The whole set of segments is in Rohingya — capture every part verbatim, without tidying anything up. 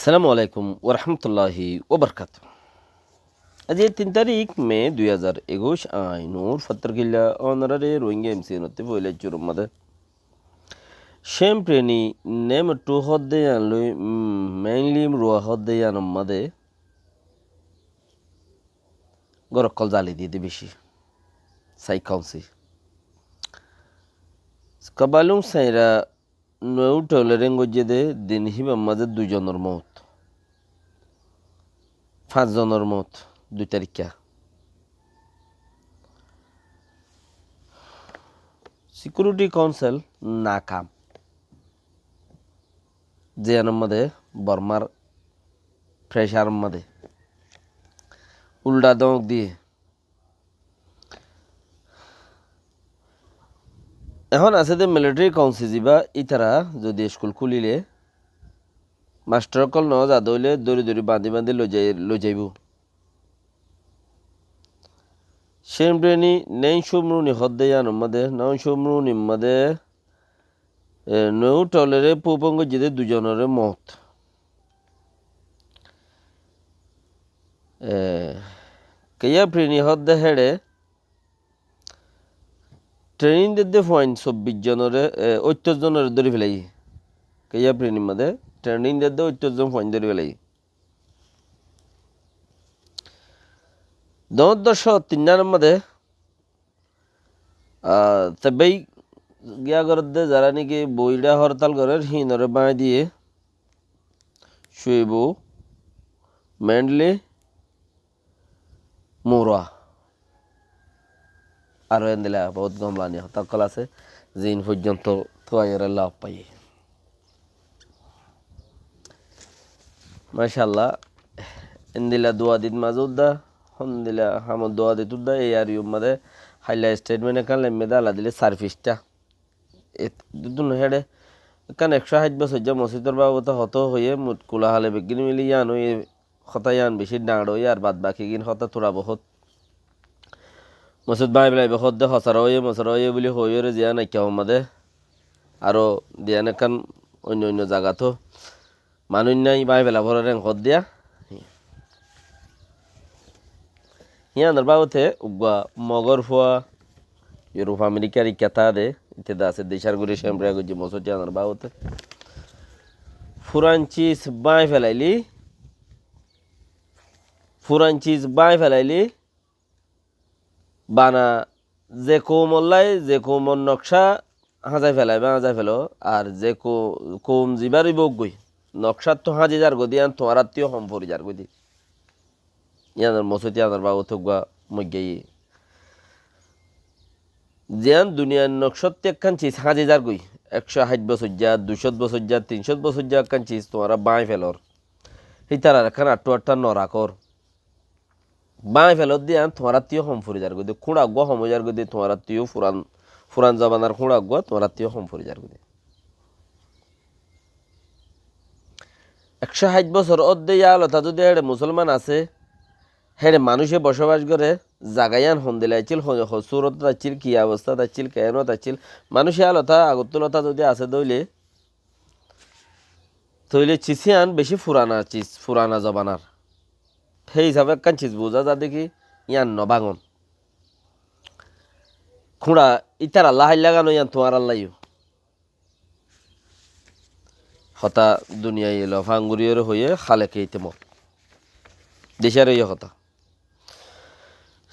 Assalamu alaikum warahmatulláhi wabarakátuhu. Aijja tin tarík me dui házar ekuic, añí Nur Fattar Killa, onoráre Rohingya M C N ottú foila cúrur mazé Cempreni name ottu hoódde yián loi, mm, mainly Rua hoódde yiánor mazé gór ókkol zali diyé dé beci. Sai kaunsi. Kabalung saira Nueu Tolere goijjé dé din híbar mazé dui zonor mout. Fañs zonor mout, dui tarikka. Security Council nakam. Ziyanor mazé Bormar pressure mazé uldha dóñk diyé. Ehón asé dé military council ziba, ítara zodi school kúlile mastor ókkol no za dóile dóri dóri bañdí bañdí loi zai-, loi zaibou. Cempreni Neincumruni hoódde yiánor mazé, Neincumrunir mazé, e, Nueu Tolere púfon goijjé dé dui zonoré mout. E, Keyaprini hoódde héçe training dedde fuain sobbic zonoré, e, óittor zonoré dóri felaiyé. Keyaprinir mazé training dedde óittor zon fuain dóri felaiyé. Doñr doccó tinnánor mazé, ah, tebbéi giya gorédde zará niki boiçá hortal gorér híinoré báñgi diyé, Cuibu, Mendli, Murua. Aró endilla bout gomlani hotá ókkol asé, ziín foijjonto tuaiyóre lof faiyé. Macállah, endilla dua dit mazé udda, hondilla hamot dua dit udda, ei ar iur mazé háilla statement ekkán lemmé dé ala dile sar fisthá. Et dudun héçe ekkán ekcó háit bosóijja mosjidor babute hotá hoiyé, mut kula hale beggín mili yián óiye, hotá yián beci dañr óiye, ar bad bakigín hotá tura bohút. Mosjid báñgi felaibo hoódde hosara óiye, mosara óiye buli hoiyóre ziyán aikka hommade aró ziyán ekkán oinno oinno zagato manúic nái, báñgi fela forer en hoóddiya. Híanor babute uggúa Mogór fua Europe Amerikar ikká táade, ite de asé decár guri cemprá goijje mosót híanor babute. Furan cis báñgi felaili, furan cis báñgi felaili, bana ze koumollái, ze koumor nokcá háñzai felaiba, háñzai felo, ar ze kou-, koum zibár óibo uggúa, nokcáttu háñzi zargói de yían tuáñrattú yó hom fori zargói de. Yíanor mosót yíanor babute uggúa moiggáiye. Ziyán duniyair nokcáttu ekkán cis háñzi zargói, ekcó háit bosóijja, duicót bosóijja, tincót bosóijja ekkán cis tuáñra báñgi felor. Hítarar ekkán aṭṭu aṭṭa no rakór. Báñgi felódde yían tuáñrattú yó hom fori zargói de, kúñça uggúa hom ói zargói de, tuáñrattú yó furan, furan zobanar kúñça uggúa tuáñrattú yó hom fori zargói de. Ekcó háit bosór ódde yálota zodi héçe musolman asé, héçe manúice bocóbac goré, zaga yían hondilla accíl, ho-, ho-, surótot accíl, ki obostát accíl, keénot accíl, manúic yálota agottú lota zodi asé dóile, tóile cis yían bicí furana cis, furana zobanar. Hé hísafe ekkán cis buzá za de ki, yían no báñgon. Kúñça ítarallá háilla gán ó, yían tuáñrallá yó. Hotá duniyai lof añguriyóre hoiyé, háleke ítemor. Decáre yó hotá.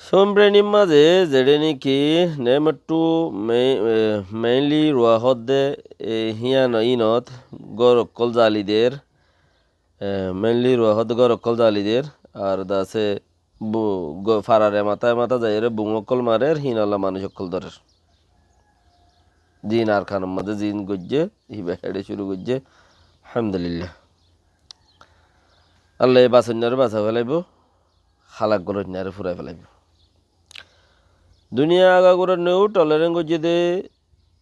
Cempreni mazé zeçé niki name ottu me-, e, mainly Rua hoódde, e, hían ínot gór ókkol zali der, e, mainly Rua hoódde gór ókkol zali der, ar de asé bu-, go-, farar emata emata zaiyóre bung ókkol marer, híinolla manúic ókkol dórer. Ziín Arkanor mazé ziín goijjé, híba héçe cúru goijjé, alhamdulillah. Allaye basoinnáre basai felaibó, hálak goloinnáre furai felaibó. Duniya agagura New Tolerance goijjé de,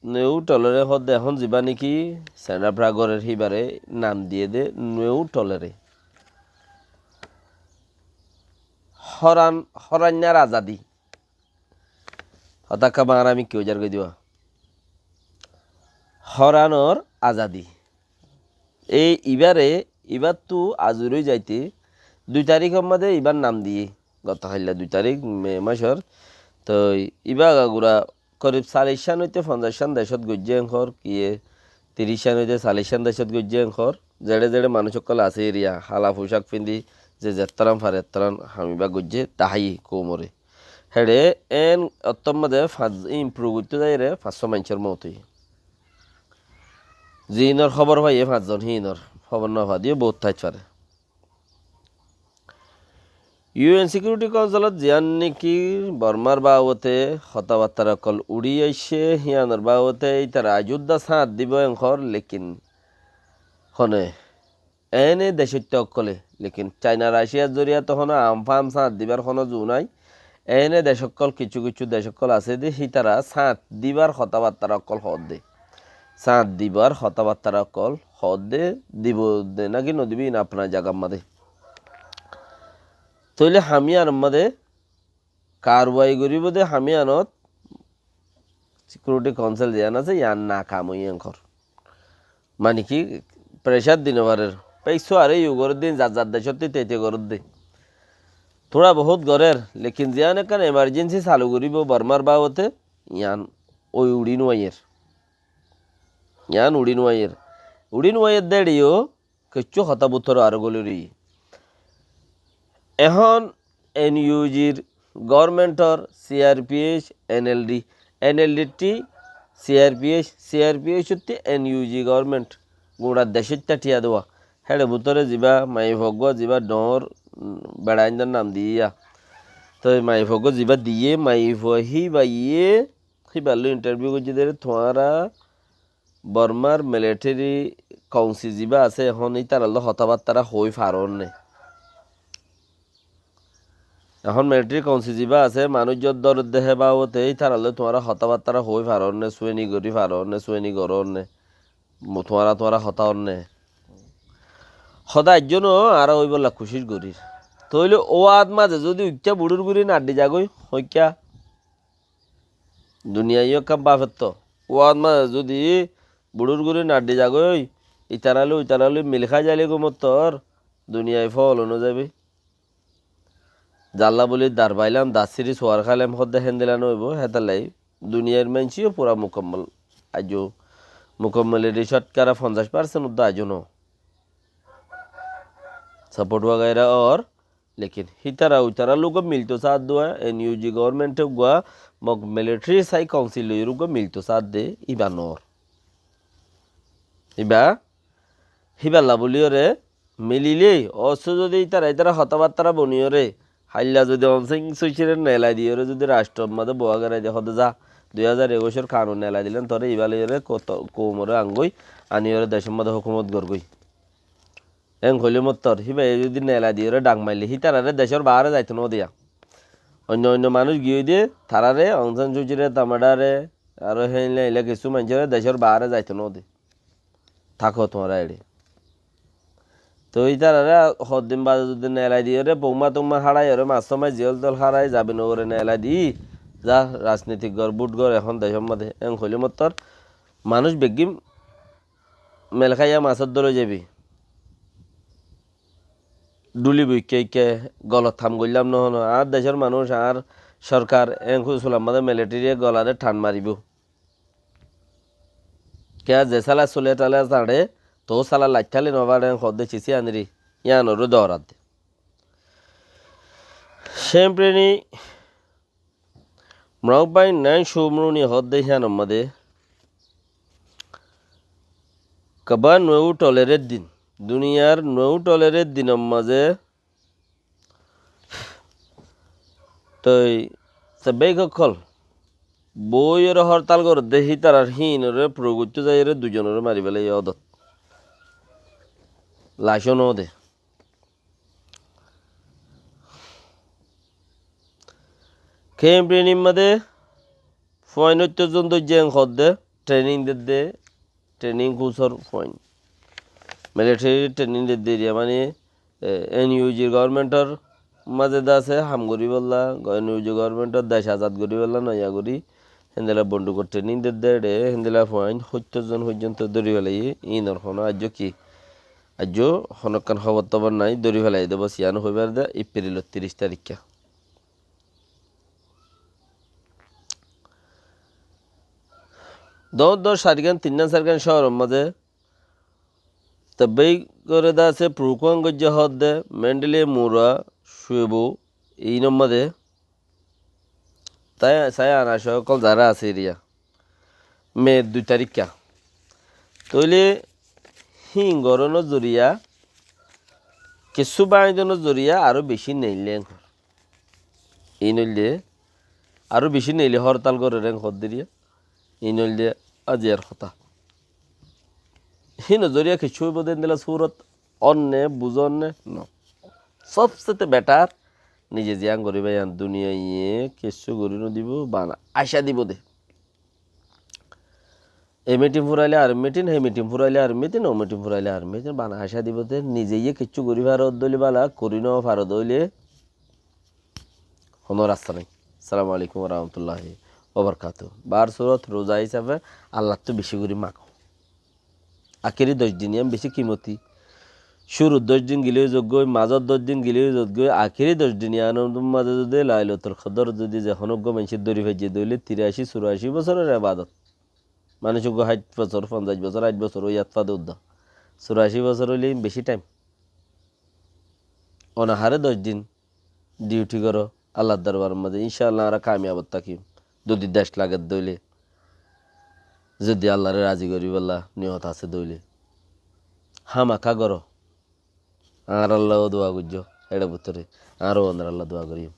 New Tolerance hoódde ehón zibá niki Sendapra gorér híbare nam diyé de New Tolerance. Hóran, hórainnar azadi. Hotá ekká bañra mikká ói zargói de. Hóranor azadi. Ei ibáre ibáttu azur ói zaite dui taríkor mazé ibár nam diyé, goto háilla dui tarík me mácor. Toi ibá agagura korib callic cán óite fonzaic cán decót goijjé enkor, kiyé tiric cán óite callic cán decót goijjé enkor, zeçé zeçé manúic ókkol asé eriya, hala fucák findi, ze zettóran fare ettóran ham ibá goijjé, daháiye koumoré. Héçe en ottór mazé fañs, improve goittó zaiyóre fañs só maincór mout óiye. Ziínor hóbor faiyé fañs zon, híinor hóbor no fa diyó bout táit fare. U N Security Council ot ziyán néki Bormar babote hotábattar ókkol uçí aiccé, híanor babote ítara aijjó dá sáñt dibó enkor, lekin hone ene decóitta ókkole, lekin Caina Raciar zoriya to hono am fam sáñt dibar hono zu nái. Ene dec ókkol, kissú kissú dec ókkol asé de, hítara sáñt dibar hotábattar ókkol hoódde. Sáñt dibar hotábattar ókkol hoódde, dibo de náki nodibo, iín apnar zagar mazé. Tóile ham iánor mazé karwai goríbo de ham iánot Security Council ziyán asé, ián nakam óiye enkor. Mani ki, pressure di no farer. Peisso are iu gorér de, zar zar decótti te te gorér de. Tóra bohút gorér, lekin ziyán ekkán emergency salu goríbo Bormar babote, ián oi uçí no aiyer. Ián uçí no aiyer. Uçí no aiyer de eçé yó kessú hotá bútore aró goli roiyé. Ehón N U G r government or C R P H, N L D, N L D T, C R P H, C R P H ottí N U G government, guñçar decóitta thiañ dua. Héçe bútore zibá maiyafua uggúa zibá dhoóñr, um, beçaindor nam diyé. Toi maiyafua uggúa zibá diyé, maiyafua híbayé, híbar loi interview goijjé de, tuáñra Bormar military council zibá asé, ehón ítarar loi hotábattára hoói farónne. Ehón military council zibá asé, manúic zot dórer de hé babote ítarar loi tuáñra hotábattára hoói farónne, sueni gorí farónne, sueni gorónne, mo-, tuáñra, tuáñra hotá ónne. Hotá aijjó no, añára óibolla kucíc gorír. Tóile óat mazé zodi uikká buçúr guri naddi zagói, hoikká Duniyai yó ekkán bafetto. Uwat mazé zudi buçúr guri naddi zagói, itará loi, itará loi mil hái zaile goi mottor, duniyai fóol no zaibe. Zalla buli dar bailam, dar siri suwar háilem hoódde héndilla no óibo, hétallai duniyair maincé yó fura mukammal, aijjó mukammal eri cótkara fonzaic parsent uddá aijjó no. Support wagaira or, lekin hítara uitara lógua milto saádde, N U G government e uggúa Mog military sai council loiyóre uggúa milto saádde, íba noór. Íba, híballa bóliyoré mililé, ossú zodi ítara ítara hotábattára boniyóre, háilla zodi Aung San Suu Kyi re neelai diyóre zodi rastrór mazé boóa gorai de hoódde za, dui házar ekuicor kanun neelai dilán, toré íba loiyóre koto-, koumoré angói, aniyóre decór mazé hókumot gorgói. Eén hoilé mottor, híbaye zudi neelai diyóre dhak maille, hítararé decór baáre zaito nóde. Oinno oinno manúic giyói de, tararé, Aung San Suu Kyi re, Tamada re, aró héinla héinla kessú maincóre decór baáre zaito nóde. Táko tuáñra eçé. Toi ítararé hoddin bade zudi neelai diyóre, poumma toumma háçaiyoré, massómai ziyól tol háçai, zabi nogore neelai di, za, rajnitik gor, bút gor, ehón decór mazé. Eén hoilé mottor, manúic beggín mel háiya masór dóri ói zaibi. Dhúli boikká ikká golot ham goillám nohóno. Añár decór manúic, añár sorkar, eén kusulam mazé military ye golaré than maribó. Kiyá ze sála sule tale zañçe, toó sála lait tháile nofaçe, eén hoódde cisí aniri, yíanoré dooradde. Semprini Mrok Bain Nain Sumruni hoódde híyanor mazé kaba nueú tolerer din, duniyar nueú tolerer dinor mazé toi sebbeik ókkol boóiyoré hórtal gorédde hítarar híinoré furo goittó zaiyóre duizonoré mari félaiye ódot. Lacó nóde. Kemp trénin mazé fuain óittor zon dóijje en hoódde, trénin dedde, trénin kursor fuain. Military trénin dedde eriya mani, e, N U G governmentor mazé de asé ham goríbolla, N U G governmentor dec azad goríbolla noiya gorí, héndilla bondukor trénin dedde eçé, héndilla fuain óittor zon foijjonto dóri félaiye, inor honó aijjó ki Aijjó honókkan hóbor-tóbor nái, dóri félai dé bos, yián hoibar dé Epril tiríc taríkka. Doñr doñr sairgán, tinnán sairgán cóoror mazé tobbeí goré dé asé, program goijjé hoódde, Mendhali, Mura, Cuebo, iínor mazé. Tái, tái añára cókkol zará así eriya. Meir dui taríkka. Tóile híin gorónor zoriya, kessú báñgi donor zoriya aró bicí neille enkor. Iín óilde, aró bicí neille hórtal gorér enkor deriya. Iín óilde aziyar hotá. Híinor zoriya kessú óibo dé endilla surot ónne, buzónne, no. Sobsete betar, nize ziyán goríba yián, duniyaiye kessú gorí nodibo, bana acá dibo dé. E mitin furaile ar mitin, he mitin furaile ar mitin, o mitin furaile ar mitin, bana acá dibo dé. Nize iye kessú gorí faro dóile bala, gorí no faro dóile hono rasta nai. Assalamu alaikum wa rahmatullahi wa barakatuhu. Bar surot ruza hísafe Allattú bicí gorí mago. Akéri doc din yián bicí kimoti. Cúrur doc din gilé ói zagói, mazor doc din gilé ói zagói, akéri doc din yiánor mazé zodi Lailatul Kodor zodi ze honó uggwá maincé dóri faijjé dóile tirací, curací bosóror ebadot. Manúic uggwá háit bosór, fonzaic bosór, áit bosór ói yát fade uddá. Curací bosór óile bicí thaim. Onahare doc din diuti goró Allar dorbaror mazé. Incáallah añára kamiyab tákim. Zodi dec lager dóile, zodi Allaré razi goríbolla niyot asé dóile. Hámaká goró. Añárallá ó dua goijjó, éçe bútore. Añára ó onorallá dua goijjum.